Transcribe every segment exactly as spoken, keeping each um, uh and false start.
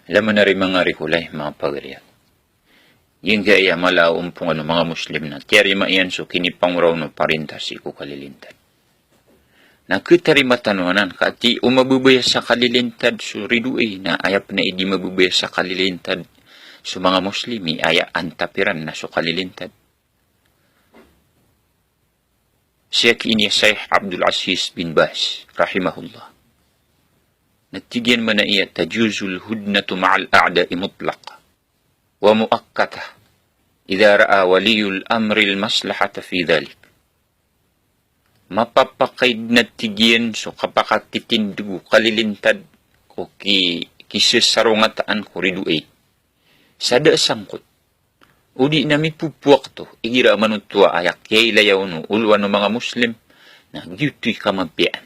Laman ari manga rikolay, manga pagari akn. Giyangkaya mala a ompongan o manga Muslim na tiyarima iyan so kinipangoraw o parinta sii ko kalilintad. Na khatarima tano anan ka ati o mababaya sa kalilintad so ridoay, na aya pn a di mababaya sa kalilintad so manga Muslim i aya antapiran na so kalilintad. Sii ki ini Sheikh Abdul Aziz bin Baz, rahimahullah. Na tig iyan mambo a tajuzul hudnatu ma'al a'da'i mutlaqah wa mu'aqqatah idha ra'a waliyul amril maslahata fi dhalik. Mapapakaid na tig iyan so kapakatitindg o kalilintad ko ki-, kisesarongataan ko ridoay. Sa da a sangkot. O di na mipopoak to, igira manoto a aya kiyailaya on o olowan o manga Muslim, na giyoto i kamapiyaan.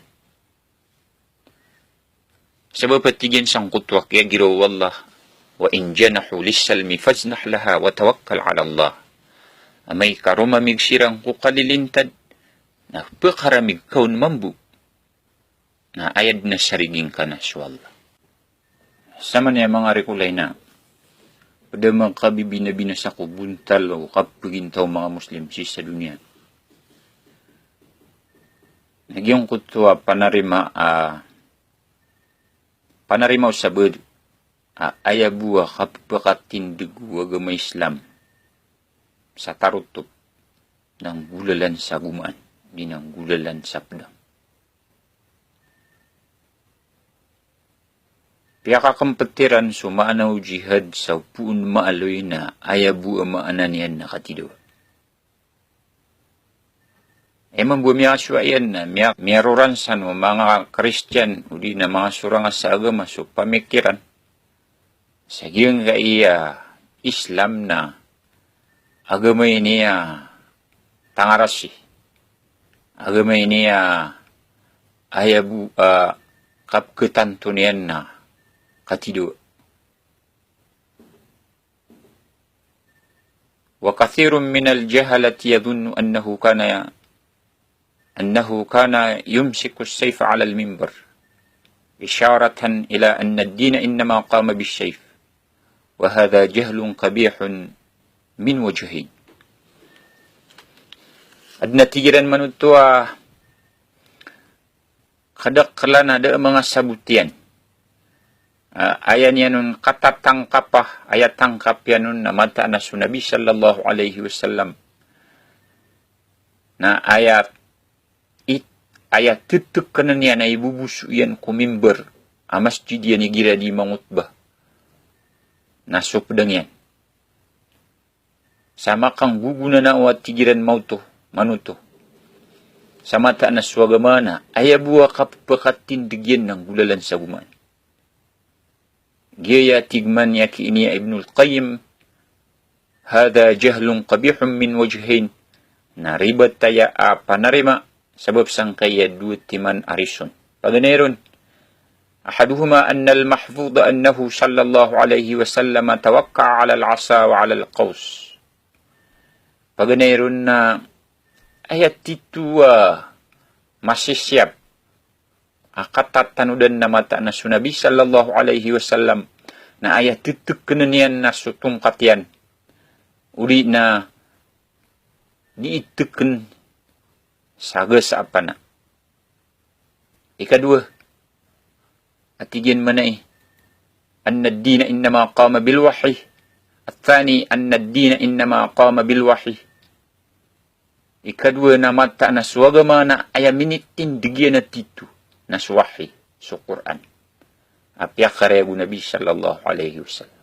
Sabap a tig iyan sangkoto a kiyagiraw o Allah, "Wa in janahu lissalmi fajnah laha wa tawakkal ala Allah." Amay ka romamig siran ko kalilintad, na pkaramig ka on mambo. Na aya dn a sarigin ka na so Allah. Samanaya manga rikolay na pd a makabibinabinasa ko bontal o kapagintaw o manga Muslim sii sa doniya. Na giyangkoto a panarima, a, panarima o sabaad a aya bo a kapakatindg o agama Islam sa tarotop na nggolalan sa gomaan, di na nggolalan sa pd. Piyakakmpet iran so maana o jihad sa poon maaloy na aya bo a maana niyan na katidawa. Aya mambo a miyasowa iyan na miya-, miyaroran san o manga Kristiyan, o di na manga sorang a sa agama so pamikiran. Sa giyangkaya Islam na agama ini a tangarasi. Agama ini a aya bo a kapkhatanto niyan na katidawa. Wa kathirun minal jahalati yadhunnu annahu kana, annahu kana yumsiku as-sayfa ala al-minbar, isharatan ila anna ad-dina innama qama bis-sayf. Wa hadha jahlun qabihun min wajhayn. Adn a tig iran manoto a kadaklan a da a manga sabot iyan. Ah, aya niyan on katatangkapa, aya tangkap iyan on na mataan a so Nabi sallallahu alaihi wasallam. Na aya it-, aya titkan iyan a iboboso iyan ko mimbar a masjid iyan igira di mangotba. Na so pdang iyan. Sa makanggogonanao a tig iran maoto, manoto. Sa mataan a so agama na aya bo a kapakatindg iyan na nggolalan sa gomaan. Giyaya tig man iyan ki ini a Ibnul Qayyim, "Hadha jahlun qabihun min wajhayn." Na ribat aya a panarima sabap sangkaya dowa timan a rison. Paganay ron, ahaduhuma annal mahfudha annahu sallallahu alaihi wasallam tawakka'a alal asa wa alal qaws. Paganay ron na aya tito a masisiyap a katatanodan na mataan a so Nabi sallallahu alaihi wasallam na aya titkan iyan na so tongkat iyan. O di na di itkan sa gasa a pana. Ikadowa, a tig iyan mambo, anna ad-dina innama qama bil wahyi. Ath-thani, anna ad-dina innama qama bil wahyi. Ikadowa na mataan a so agama na aya minitindg iyan a tito na so wahyi, so Qur'an a piyakarayag o Nabi sallallahu alaihi wasallam.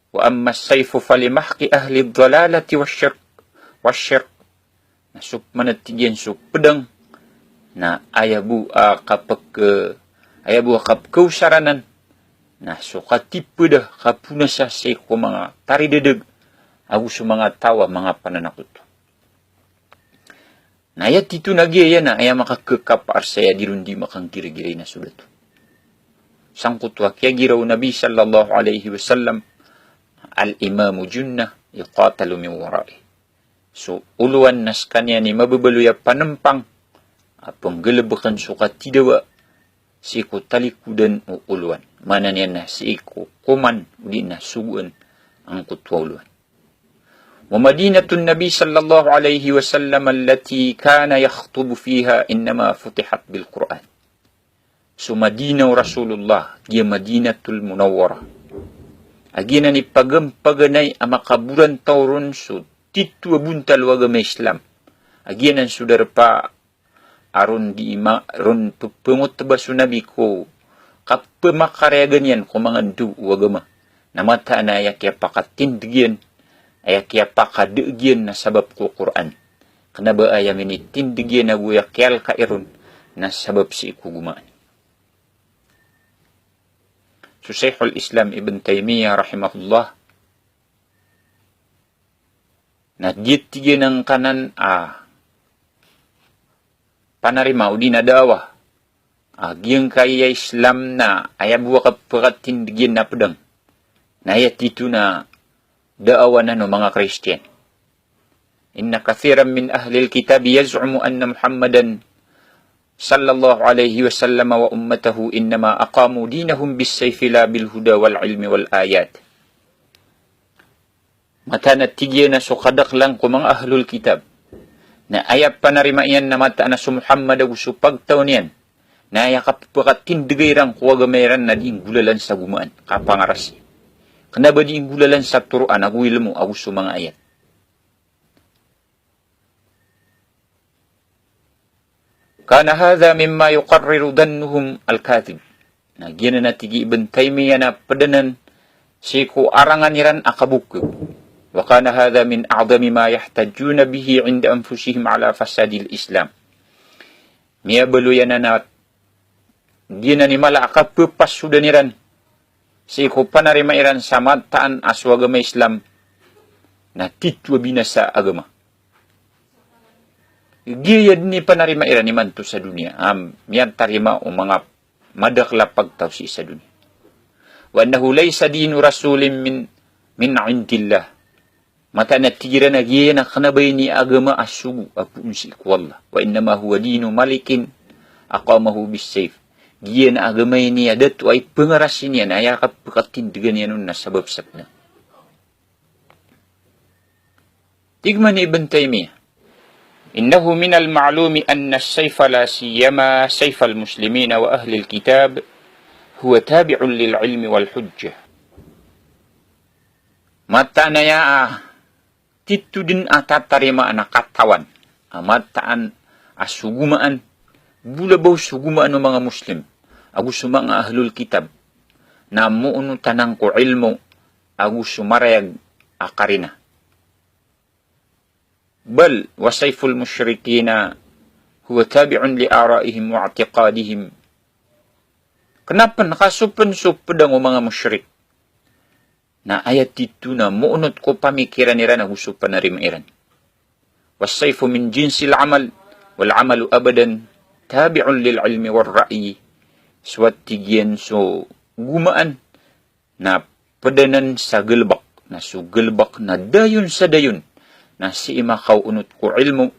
Wa amma as-sayfu falimahqi ahli ad-dalalati wash-shirk, wash-shirk. Na so pman a tig iyan so pdang na aya bo a kapk-, aya bo a kapkhaosaranan na so katipd a kaponasa sii ko manga taridadag ago so manga taw a manga pananakoto. Na aya tito na giyaya na aya makakhapaar saya di ron di makangkirigiri na so dato. Sangkoto a kiyagiraw o Nabi sallallahu alaihi wasallam, "Al-imamu junnah yuqatalu min waraih." So olowan na skaniyan i mababaloy a panmpang a pnggalbkn so katidawa sii ko talikodan o olowan. Maana niyan na sii ko koman odi na sogoan angkoto a olowan. Wa Madinatun Nabi sallallahu alaihi wasallam allati kana yakhtubu fiha innama futihat bil Qur'an. So Madinah o Rasulullah, giya Madinatul Munawwarah, a giyanan i pagampaganay a makaborantaw ron so tito a bontal o agama Islam, a giyanan so darpa a ron di ima-, ron pepengotba so Nabi ko kapemakareyagan iyan ko manga dao o agama. Na mataan a aya kiyapakatindeg iyan, aya kiyapakadaeg iyan na sabap ko Qur'an. Kena ba aya minitindeg iyan ago aya kiyalka iron na sabap sii ko gomaan. So Shaykhul Islam Ibn Taymiyyah rahimahullah, na giya tig iyan angkanan a panarima odi na da'wah a giyangkaya Islam na aya bo a kapekatindeg iyan na pedang, na aya tito na da'wah anan o manga Kristiyan. Inna kathiran min ahlil kitabi yaz'umu anna Muhammadan sallallahu alaihi wasallam wa ummatahu innama aqamu dinahum bis sayfi la bil huda wal ilmi wal ayat. Mataan a tig iyan a so kadaklan ko manga ahlul kitab na aya panarima iyan na mataan a so Muhammad ago so pagtaw niyan na aya kapepekatindega iran ko agama iran na di nggolalan sa gomaan, kapangarasi. Kena ba di nggolalan sa toroan ago ilmo ago so manga ayat. Kana hadha mimma yuqarriru dhannuhum al-kadhib. Na giyanan a tig i Ibn Taymiyyah na ped anan sii ko arangan iran a kabokeg. Wa kana hadha min a'dhami ma yahtajjuna bihi 'inda anfusihim ala fasadil Islam. Miyabaloy anan a giyanan i mala a kapepasodan iran sii ko panarima iran sa mataan a so agama Islam na tito a binasa a agama. Giya den i panarima iran imanto sa doniya a miyatarima o manga madakel a pagtaw sii sa doniya. Wa annahu laysa dinu rasulin min, min indillah. Mataan a tig iran a giya na kena ba ini agama a sogo a poon sii ko Allah. Wa innama huwa dinu malikin aqamahu bis sayf. Giya na agama ini a dato a ipengarasi niyan, aya kapekatindegan iyan on na sabap sa pedang. Tig man i Ibn Taymiyyah, innahu minal ma'lumi anna as-sayfa la siyama sayfal muslimina wa ahlil kitab huwa tabi'un lil ilmi wal hujjah. Mataan aya a tito den a tatarimaan a katawan a mataan a so gomaan, bolabaw so gomaan o manga Muslim ago so manga ahlul kitab na moonot anan ko ilmo ago so marayag a karina. Bal wa sayful mushrikina huwa tabi'un li ara'ihim wa i'tiqadihim. Kena pen ka so pen so pedang o manga mushrik na aya tito na moonot ko pamikiran iran ago so panarima iran. Was sayfu min jinsil amal, wal amalu abadan tabi'un lil ilmi war ra'yi. So a tig iyan so gomaan na ped anan sa galebek, na so galebek na dayon sa dayon na sii makaonot ko ilmo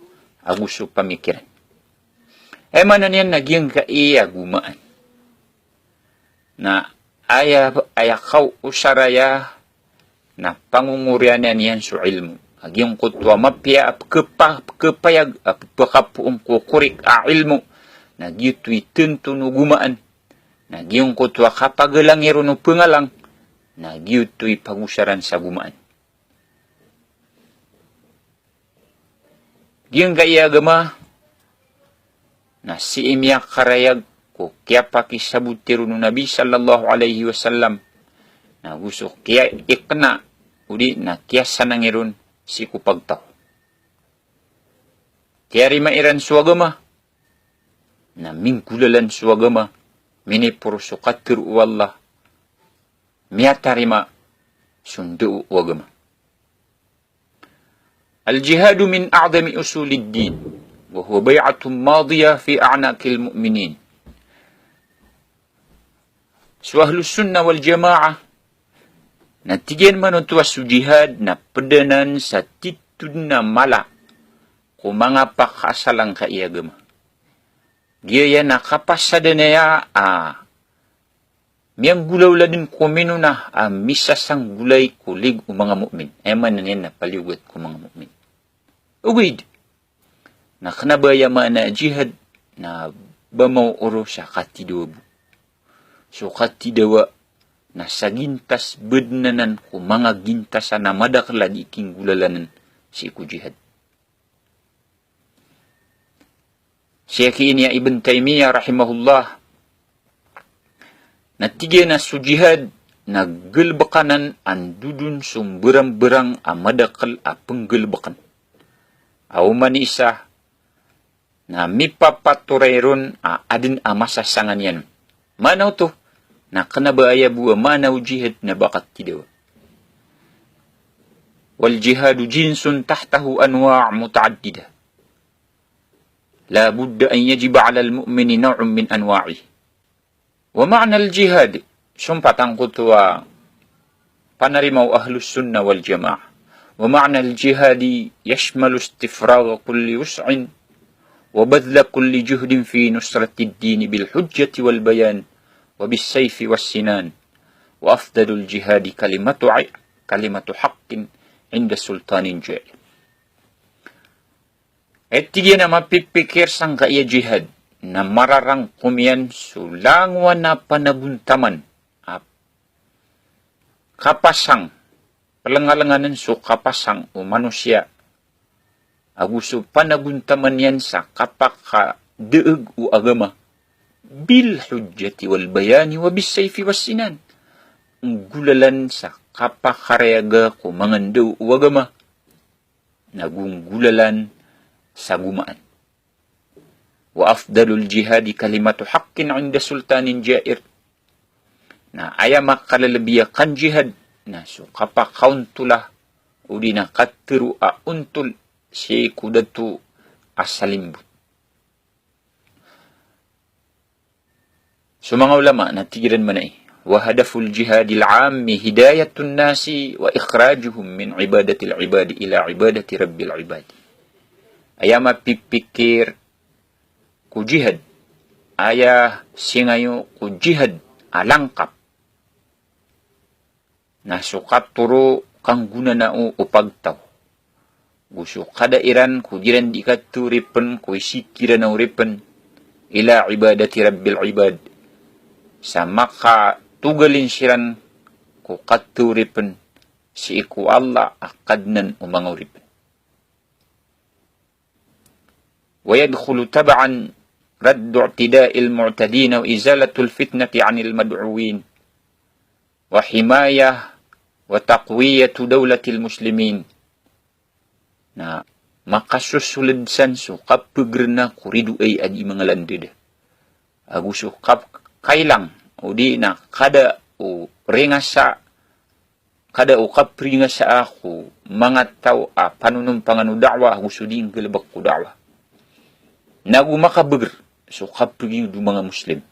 ago so pamikiran. Aya maana niyan na giyangkaya gomaan na aya, aya kaosar aya na pangongoriyan iyan so ilmo. A giyangkoto a mapiya a pekepa-, pekepayag a pekapoon ko korek a ilmo na giyoto i tento o gomaan. Na giyangkoto a kapagalangi ron o pengalang na giyoto i pagosaran sa gomaan. Giyangkaya agama na sii miyakarayag ko kiyapakisaboti ron o Nabi sallallahu alaihi wasallam, na go so kiyaikena odi na kiyasanangi ron sii ko pagtaw. Kiyarima iran so agama, na minggolalan so agama, miniporo so katero o Allah, miyatarima so ndao o agama. Al-jihadu min a'zami usulid din, wa huwa bay'atun madiyah fi a'naqil mu'minin. So Ahlus Sunnah wal Jamaah na tig iyan man oto a so jihad na ped anan sa tito den a mala ko manga pakasalang ka i agama. Giyaya na kapasadan aya a miyanggolawla dn ko minona a misasanggolay ko lig o manga mu'min. Aya maana niyan na paliyogat ko manga mu'min. Ogaid na kna ba aya maana a jihad na ba maoro sa katidawa bo. So katidawa na sa gintas badn anan ko manga gintasan a madakl a di kinggolalan sii ko jihad. Sii ki niyan Ibn Taymiyyah rahimahullah, na tig iyan a so jihad na galbk anan a ndodon so mbarangbarang a madakl a pnggalbkn. A oman i isa na mipapatoray ron a adn a masasangan iyan. Maana oto na kna ba aya bo a maana o jihad na ba katidawa. Wal jihadu jinsun tahtahu anwa' muta'addida. La budda an yajiba 'alal mu'mini naw'un min anwa'ihi. Wa ma'nal jihad, sompat angkoto a panarima o Ahlus Sunnah wal Jamaah. Wa ma'nal jihadi yashmalu istifragha kulli wus'in wa badhla kulli juhdin fi nusratid dini bil hujjati wal bayan wa bis sayfi was sinan. Wa afdalul jihadi kalimatu, kalimatu haqqin 'inda sultanin ja'ir. Aya tig iyan a mapipikir sangkaya jihad na mararangkom iyan so langowan a panagontaman a kapasang, plngaplnganen so kapasang o manosiya ago so panagontaman iyan sa kapakadaeg o agama, bil hujjati wal bayani wa bis sayfi was sinan. Nggolalan sa kapakarayaga ko manga ndaw o agama, na gonggolalan sa gomaan. Wa afdalul jihadi kalimatu haqqin 'inda sultanin ja'ir. Na aya makalelebi a kanjihad na so kapakaontola odi na katero a ontol sii ko dato a salimbot. So manga ulama na tig iran mambo a, wa hadaful jihadil 'ammi hidayatun nasi wa ikhrajuhum min ibadatil ibadi ila ibadati rabbil ibad. Aya mapipikir ko jihad, aya singayo ko jihad a langkap, na so katoro kanggonanao o pagtaw go so kada iran ko di iran di kato oripen ko isik iran a oripen, ila ibadati rabbil ibad, sa makatogalin siran ko kato oripen sii ko Allah a Kadnan o manga oripen. Wa yadkhulu tab'an raddu i'tida'il mu'tadin wa izalatul fitnati 'anil mad'uwin wa himayah wa taqwiyatu dawlatil muslimin. Na makasosoled san so kapegerna ko ridoay a di mangalandeda ago so kap-, kailang odi na kada o ringasa, kada o kaperingasaa ko manga taw a panonompangan o da'wah ago so di nggalebek ko da'wah. Na go makabeger so kapegiyodo o manga Muslim.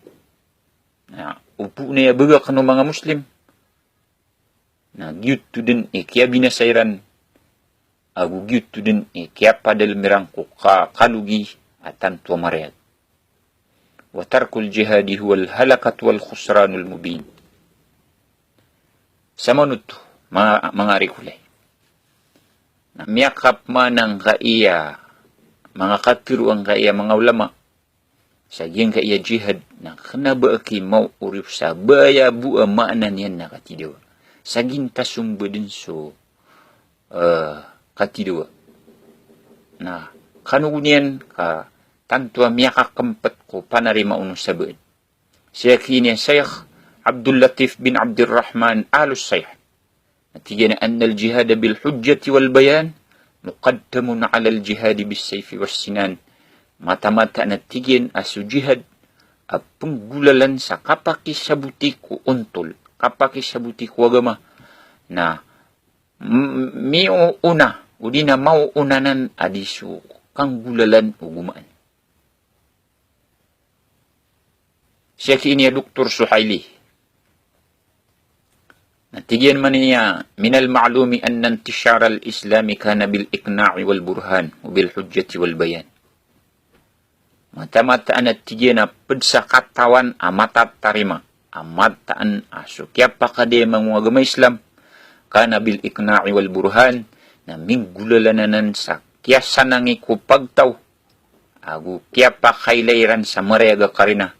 Na o bo na aya begaken o manga Muslim na giyoto den i kiyabinasa iran ago giyoto den i kiyapadalem iran ko ka-, kalogi a tanto a marayag. Wa tarkul jihadi huwal halakatu wal khusranul mubin. Samanto, manga, manga ari ko lay. Na miyakapman angkaiya manga katero angkaiya manga ulama sa giyangkaiya jihad na kena ba aki maorip sa ba aya bo a maana niyan na katidawa. Sa gintas o mbaden so, eh, katidawa. Na kanogon iyan ka tanto a miyakakempet ko panarima o sabaad. Sii ki niyan Sheikh Abdul Latif bin Abdul Rahman Al Sheikh. Na tig iyan a annal jihada bil hujjati wal bayan muqaddamun alal jihadi bis sayfi was sinan. Mataan-mataan a tig iyan a so jihad a penggolalan sa kapakisaboti ko ontol, kapakisaboti ko agama. Na m-, miyoona, odi na maoona nan a di so kanggolalan o gomaan. Sii ki niyan Doktor Suhaili. Na tig iyan mambo a, minal ma'lumi anna intisharal Islami kana bil iqna'i wal burhan wa bil hujjati wal bayan. Mataan-mataan a tig iyan a pd sa katawan a matatarima, a mataan a so kiyapakadayamang o agama Islam, kana bil iqna'i wal burhan, na minggolalan anan sa kiyasanangi ko pagtaw, ago kiyapakailay iran sa marayag a karina,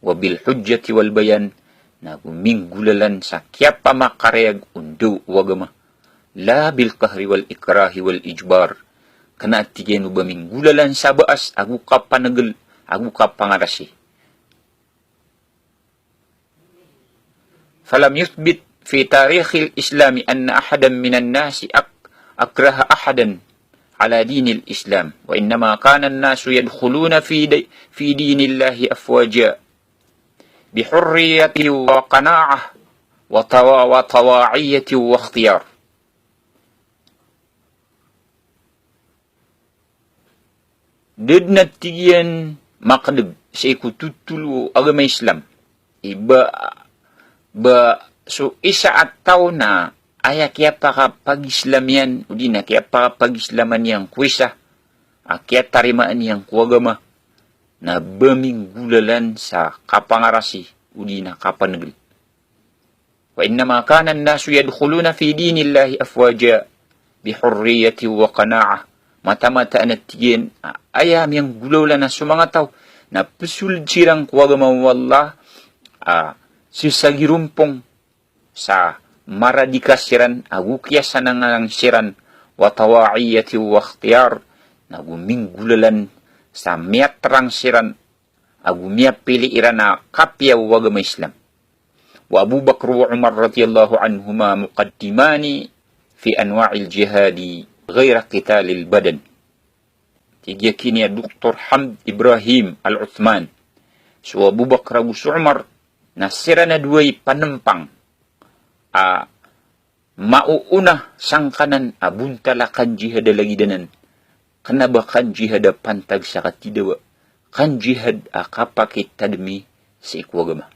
wa bil hujjati wal bayan, na ago minggolalan sa kiyapamakarayag o ndaw o agama, la bil qahri wal ikrahi wal ijbar, kna a tig iyan o ba minggolalan sa baas ago kapanagl ago kapangarasi. Falam yuthbit fi tarikhil Islami anna ahadan minan nasi ak-, akraha ahadan ala dinil Islam, wa innama kana an-nasu yadkhuluna fi di-, fi dinillahi afwaja, bi hurriyati wa qana'ah, wa tawa-, wa tawaiyati wa ikhtiyar. Da dn a tig iyan makdg sii ko totol o agama Islam. I ba, ba so isa a taw na aya kiyapakapag-Islam iyan, odi na kiyapakapag-Islaman iyan ko isa, a kiyatarimaan iyan ko agama, na ba minggolalan sa kapangarasi, odi na kapanagl. Wa innama kana an-nasu yadkhuluna fi dinillahi afwaja bi hurriyati wa qana'ah. Mataan-mataan a tig iyan, a, aya miyanggolawla na so manga taw na psold siran ko agama o Allah, a, sii sa girompong sa maradika siran, ago kiyasanangan siran, wa tawaiyati wa ikhtiyar, na ago minggolalan sa miyatrang siran, ago miyapili iran a kapiya o agama Islam. Wa Abu Bakr wa Umar radiyallahu anhuma muqaddimani fi anwa'il jihadi ghayra qitalil badan. Tig iyan a Doktor Hamd Ibrahim Al-Uthman, so Abu Bakr ago so Umar na siran a dowa i panmpang a maoona sangkanan a bontal a kanjihad a lagid anan, kna ba kanjihad a pantag sa katidawa, kanjihad a kapakitadmi sii ko agama.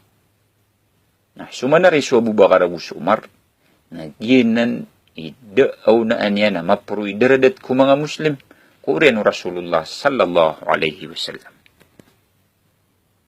Na so manari so Abu Bakar ago so Umar, na giyanan i da a onaan iyan a maporo i daradat ko manga Muslim ko oriyan o Rasulullah sallallahu alaihi wasallam.